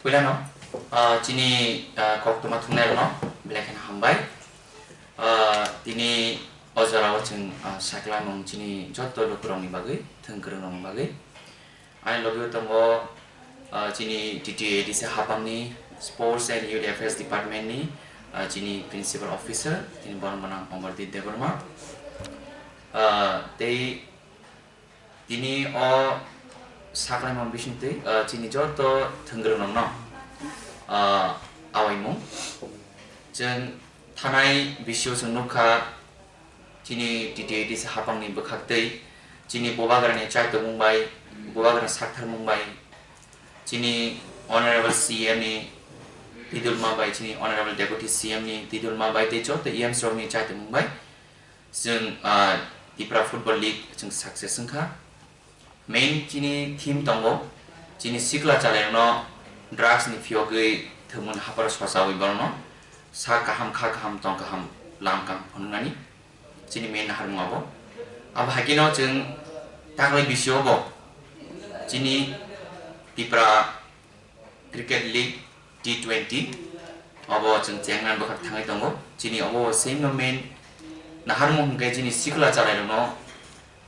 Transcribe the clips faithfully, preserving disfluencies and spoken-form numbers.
Puilano, ah, chini, ah, koktwma thungnairokno belai kheno hambai. Ah, tini o jorao chwng, ah, saklamung chini joto lukurokni bagwi, thwngkwrwngrokni bagwi. Ani logi tongo, ah, chini T T A D C hapangni Sports and Youth Affairs Department ni, ah, chini Principal Officer, chini borok mwnang Amardeep Debbarma. Ah, tei tini o sakhlaimung bisingtwi, ah, chini joto thwngkwrwngrokno, ah, awaimung. Chwng thanai bisio chwng nukha, chini T T A D C hapangni bwkhaktwi chini Bubagrani chaitokmung bai, Bubagrani saktharmung bai, chini Honorable C M ni twi dulma bai, chini Honorable Deputy C M ni twi dulma bai tei joto E Ms rokni chaitokmung bai chwng, ah, Tipra Football League chwng success wngkha. Main chini theme tongo, chini sikla chalairokno drugs ni phiyogwi thwngmani hapharo sochawi borokno sak kaham, kha kaham, tong kaham, lam kaham phunuknani chini main naharmung abo. Abo haikhe no chwng taklai bisio bo chini Tipra Cricket League T twenty obo chwng chengnani bwkhak thangwi tongo. Chini obo same no main naharmung hwnkhe chini sikla chalairokno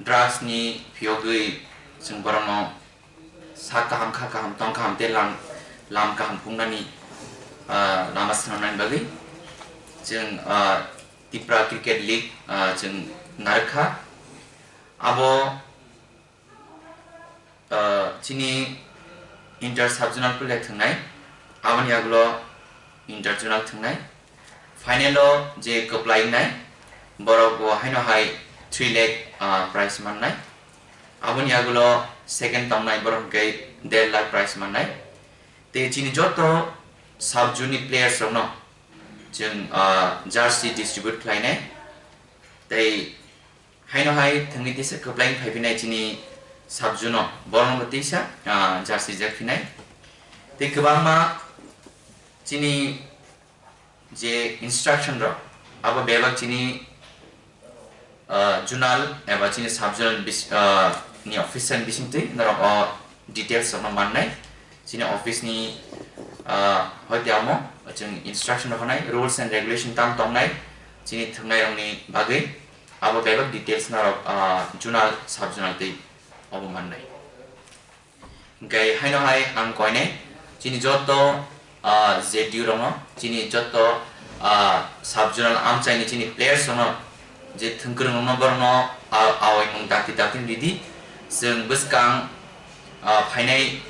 drugs ni phiyogwi chwng borokno sak kaham, kha kaham, tong kaham tei lam, lam kaham phunuknani, ah, lama swnamnani bagwi chwng, ah, Tipra Cricket League, ah, chwng narwkha. Abo ah, chini inter subzonal player thwngnai, aboni yagulo inter zonal thwngnai. Final o je kwplai wngnai, borok bo haino hai three lakh, ah, prize mannai. Aboni yagulo second tongnai borok hwnkhe der lakh prize mannai. Tei chini joto sub zone ni players rokno chwng, ah, jersey distribute khlainai. Tei haino hai thwngwi tisa kwplai wng phaiphinai chini sub zone o, borokno tisa, ah, jersey jak phinai. Tei kwbangma chini je instruction rok, abo bebak chini, ah, zonal eba chini sub zonal bis-, ah, ni officer ni bisingtwi norok o details rokno mannai. Chini office ni, ah, hoite amo chwng instruction rok nai, rules and regulation tam tongnai chini thwngnairokni bagwi. Abo bebak details norok, ah, zonal, sub zonal tei obo mannai. Hwnkhe haino hai ang koinai chini joto, ah, Z D U rokno, chini joto, ah, sub zonal amchaini chini players rokno je thwngkwrwng rokno borokno, ah, awaimung dakti dakti ridi. Chwng bwskang, ah, phainai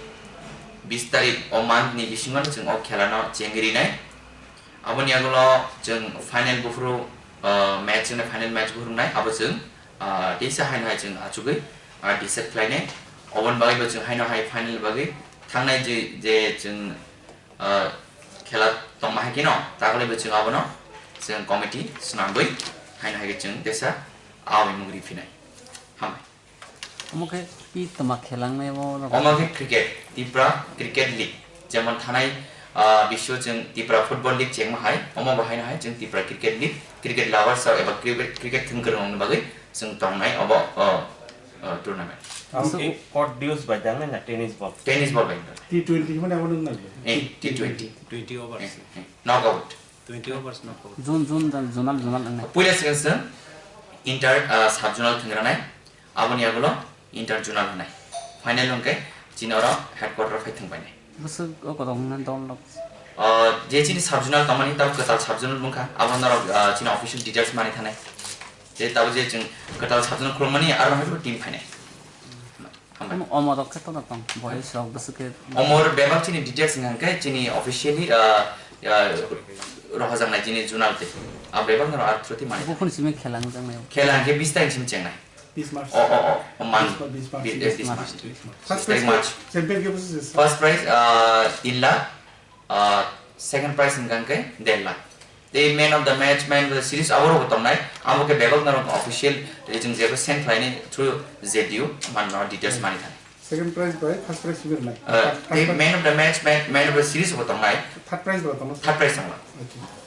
bis tarik o month ni bisingo chwng o khela no chengwi rinai. Aboni yagulo chwng final buphuru, ah, match wngkha, final match buphuru wngnai, abo chwng, ah, teisa haino hai chwng achugwi, ah, decide khlainai. Oboni bagwi bo chwng haino hai final bagwi thangnai je, je chwng, ah, khela tongma hai kheno, takhwlai bo chwng abono chwng committee swnamwi haino hai khe chwng teisa awaimung riphinai. Hambai. Omo khe pi toma khelangnai omo rok? Omo khe cricket, Tipra Cricket League. Jemon thanai, ah, bisio chwng Tipra Football League chengma hai, omo bo haino hai chwng Tipra Cricket League, cricket lovers rok eba cricket, cricket thwngkwrwng rokni bagwi chwng tongnai obo, oh, oh, tournament. Omo khe court dues bai dangnai na tennis ball? Tennis ball bai wngkha. T twenty hwnmani abo nung nai? Eh, T twenty. Twenty overs. Eh, eh, knockout. Twenty overs knockout. Zone, zone, zonal, zonal wngnai. Puila swkang chwng inter, ah, sub zonal thwngranai. Aboni yagulo inter zonal hwnai. Final hwnkhe chini oro headquarter phai thwngbainai. Bwswk o kotor hwnna dol rok? Ah, je chini sub zonal tongmani tabuk kwtal sub zonal wngkha, abo norok, ah, chini official details mani thanai. Je tabuk je chwng kwtal sub zonal khulumani aro hai team phainai. Hambai. Omo, omo rok khe kotor tong, boys rok bwswk khe. Omo bebak chini details wngkha hwnkhe chini officially, ah, ah, rohojaknai chini zonal tei. Ah, bebak norok aro through tei mani. Buphun simi khela wngjaknai. Khela hwnkhe bis tarik simi chengnai. Bis March. Oh, oh, oh, oh, man. Bis, bis March. Bis, bis March. Bis March. Bis tarik March. Champion khe bwswk se? First prize, ah, tin lakh, ah, second prize hwnkha hwnkhe der lakh. Tei man of the match, man of the series abo rokbo tongnai. Abo khe bebak norok official, eh, chwng jeba send khlainai through Z D U, man no details mani thani. Second prize bai first prize simi rwnai. Ah, tei man of the match, man, man of the series bo tongnai. Third prize bo tongnai. Third prize tongnai. Okay.